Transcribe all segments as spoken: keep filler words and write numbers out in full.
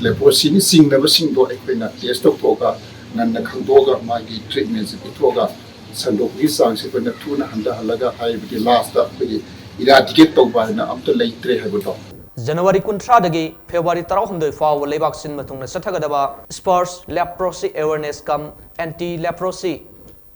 ꯂꯦꯄ꯭ꯔꯣꯁꯤꯅ ꯆꯤꯡꯅꯕꯁꯤꯡꯗꯣ ꯑꯩꯈꯣꯏꯅ ꯇꯦꯁ ꯇꯧꯊꯣꯛꯑꯒ, ꯉꯟꯅ ꯈꯪꯗꯣꯛꯑꯒ, ꯃꯥꯒꯤ ꯇ꯭ꯔꯤꯠꯃꯦꯟꯁꯦ ꯄꯤꯊꯣꯛꯑꯒ, ꯁꯟꯗꯣꯛꯄꯒꯤ ꯆꯥꯡꯁꯦ ꯑꯩꯈꯣꯏꯅ ꯊꯨꯅ ꯍꯟꯊꯍꯜꯂꯒ, ꯍꯥꯏꯕꯗꯤ ꯂꯥꯁꯇ ꯑꯩꯈꯣꯏꯒꯤ ꯏꯔꯥꯗꯤꯀꯦꯠ ꯇꯧꯕ ꯍꯥꯏꯅ ꯑꯝꯇ ꯂꯩꯇ꯭ꯔꯦ ꯍꯥꯏꯕꯗꯣ꯫ ꯖꯅꯋꯥꯔꯤ ꯀꯨꯟꯊ꯭ꯔꯥꯗꯒꯤ ꯐꯦꯕ꯭ꯔꯨꯋꯥꯔꯤ ꯇꯔꯥꯍꯨꯝꯗꯣꯏ ꯐꯥꯎꯕ ꯂꯩꯕꯥꯛ ꯁꯤꯟꯕ ꯊꯨꯡꯅ ꯆꯠꯊꯒꯗꯕ Sparsh Leprosy Awareness cum Anti Leprosy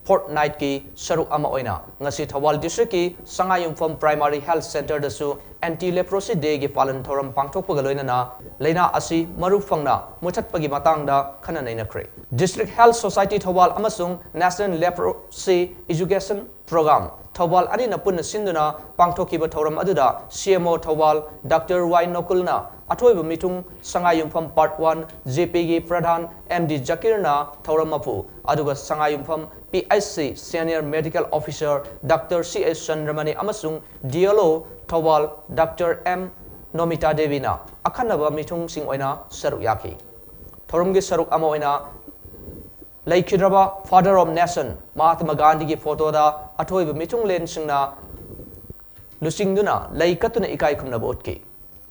Fortnight ꯀꯤ ꯁꯔꯨꯛ ꯑꯃ ꯑꯣꯏꯅ ꯉꯁꯤ ꯊꯧꯕꯥꯜ ꯗꯤꯁꯇ꯭ꯔꯤꯛꯀꯤ ꯁꯉꯥꯏꯌꯨꯝꯐꯝ ꯄ꯭ꯔꯥꯏꯃꯥꯔꯤ ꯍꯦꯜꯊ ꯁꯦꯟꯇꯔꯗꯁꯨ Anti Leprosy Day ꯒꯤ ꯄꯥꯂꯟ ꯊꯧꯔꯝ ꯄꯥꯡꯊꯣꯛꯄꯒ ꯂꯣꯏꯅꯅ ꯂꯩꯅꯥ ꯑꯁꯤ ꯃꯔꯨ ꯐꯪꯅ ꯃꯨꯊꯠꯄꯒꯤ ꯃꯇꯥꯡꯗ ꯈꯟꯅ ꯅꯩꯅꯈ꯭ꯔꯦ꯫ District Health Society ꯊꯧꯕꯥꯜ ꯑꯃꯁꯨꯡ National Leprosy Education Program Thoubal ꯑꯅꯤꯅ ꯄꯨꯟꯅ ꯁꯤꯟꯗꯨꯅ ꯄꯥꯡꯊꯣꯛꯈꯤꯕ ꯊꯧꯔꯝ ꯑꯗꯨꯗ C M O Thoubal doctor Y ꯅꯣꯀꯨꯜꯅ ꯑꯊꯣꯏꯕ ꯃꯤꯊꯨꯡ, ꯁꯉꯥꯏꯌꯨꯝꯐꯝ Part One J P ꯒꯤ ꯄ꯭ꯔꯙꯥꯟ M D ꯖꯀꯤꯔꯅ ꯊꯧꯔꯝ ꯃꯄꯨ, ꯑꯗꯨꯒ ꯁꯉꯥꯏꯌꯨꯝꯐꯝ P H C Senior Medical Officer doctor C H ꯆꯟꯗ꯭ꯔꯃꯅꯤ ꯑꯃꯁꯨꯡ D L O Thoubal doctor M ꯅꯣꯃꯤꯇꯥ ꯗꯦꯕꯤꯅ ꯑꯈꯟꯅꯕ ꯃꯤꯊꯨꯡꯁꯤꯡ ꯑꯣꯏꯅ ꯁꯔꯨꯛ ꯌꯥꯈꯤ꯫ ꯊꯧꯔꯝꯒꯤ ꯁꯔꯨꯛ ꯑꯃ ꯑꯣꯏꯅ ꯂꯩꯈꯤꯗ꯭ꯔꯕ Father of Nation ꯃꯍꯥꯇꯃꯥ ꯒꯥꯟꯙꯤꯒꯤ ꯐꯣꯇꯣꯗ ꯑꯊꯣꯏꯕ ꯃꯤꯊꯨꯡꯂꯦꯟꯁꯤꯡꯅ ꯂꯨꯆꯤꯡꯗꯨꯅ ꯂꯩ ꯀꯠꯇꯨꯅ ꯏꯀꯥꯏ ꯈꯨꯝꯅꯕ ꯎꯠꯈꯤ꯫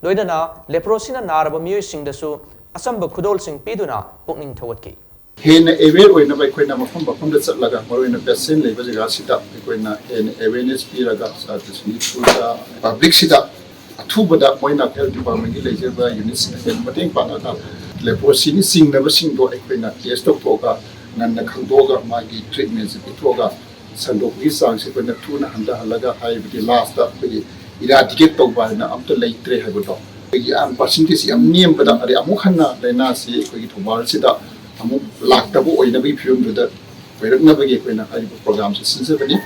ꯂꯣꯏꯅꯅ ꯂꯦꯄ꯭ꯔꯣꯁꯤꯅ ꯅꯥꯔꯕ ꯃꯤꯑꯣꯏꯁꯤꯡꯗꯁꯨ ꯑꯆꯝꯕ ꯈꯨꯗꯣꯜꯁꯤꯡ ꯄꯤꯗꯨꯅ ꯄꯨꯛꯅꯤꯡ ꯊꯧꯒꯠꯈꯤ꯫ ꯍꯦꯟꯅ ꯑꯦꯋꯦꯌꯔ ꯑꯣꯏꯅꯕ ꯑꯩꯈꯣꯏꯅ ꯃꯐꯝ ꯃꯐꯝꯗ ꯆꯠꯂꯒ, ꯃꯔꯨꯑꯣꯏꯅ ꯄꯦꯁꯦꯟ ꯂꯩꯕ ꯖꯒꯥꯁꯤꯗ ꯑꯩꯈꯣꯏꯅ ꯍꯦꯟꯅ ꯑꯦꯋꯦꯌꯔꯅꯦꯁ ꯄꯤꯔꯒ, ꯁꯥꯇ꯭ꯔꯁꯤꯡꯒꯤ ꯁ꯭ꯀꯨꯜꯗ, ꯄꯕ꯭ꯂꯤꯛꯁꯤꯗ ꯑꯊꯨꯕꯗ ꯃꯣꯏꯅ ꯍꯦꯜꯊ ꯗꯤꯄꯥꯔꯠꯃꯦꯟꯒꯤ ꯂꯩꯖꯔꯤꯕ ꯌꯨꯅꯤꯠꯁꯤꯡꯅ ꯍꯦꯟꯅ ꯃꯇꯦꯡ ꯄꯥꯡꯉꯒ, ꯂꯦꯄ꯭ꯔꯣꯁꯤꯅ ꯆꯤꯡꯅꯕꯁꯤꯡꯗꯣ ꯑꯩꯈꯣꯏꯅ ꯇꯦꯁ ꯇꯧꯊꯣꯛꯑꯒ, ꯉꯟꯅ ꯈꯪꯗꯣꯛꯑꯒ, ꯃꯥꯒꯤ ꯇ꯭ꯔꯤꯠꯃꯦꯟꯁꯦ ꯄꯤꯊꯣꯛꯑꯒ, ꯁꯟꯗꯣꯛꯄꯒꯤ ꯆꯥꯡꯁꯦ ꯑꯩꯈꯣꯏꯅ ꯊꯨꯅ ꯍꯟꯊꯍꯜꯂꯒ, ꯍꯥꯏꯕꯗꯤ ꯂꯥꯁꯇ ꯑꯩꯈꯣꯏꯒꯤ ꯏꯔꯥꯗꯤꯀꯦꯠ ꯇꯧꯕ ꯍꯥꯏꯅ ꯑꯝꯇ ꯂꯩꯇ꯭ꯔꯦ ꯍꯥꯏꯕꯗꯣ꯫ ꯑꯩꯈꯣꯏꯒꯤ ꯌꯥꯝ ꯄꯥꯔꯁꯦꯟꯇꯦꯖ ꯌꯥꯝ ꯅꯦꯝꯕꯗ, ꯑꯗꯩ ꯑꯃꯨꯛ ꯍꯟꯅ ꯂꯥꯏꯅꯥꯁꯤ ꯑꯩꯈꯣꯏꯒꯤ ꯊꯧꯕꯥꯜꯁꯤꯗ ꯑꯃꯨꯛ ꯂꯥꯛꯇꯕ ꯑꯣꯏꯅꯕꯒꯤ ꯐꯤꯕꯝꯗꯨꯗ ꯑꯣꯏꯔꯛꯅꯕꯒꯤ ꯑꯩꯈꯣꯏꯅ ꯍꯥꯏꯔꯤꯕ ꯄ꯭ꯔꯣꯒ꯭ꯔꯥꯝꯁꯤ ꯁꯤꯟꯖꯕꯅꯤ꯫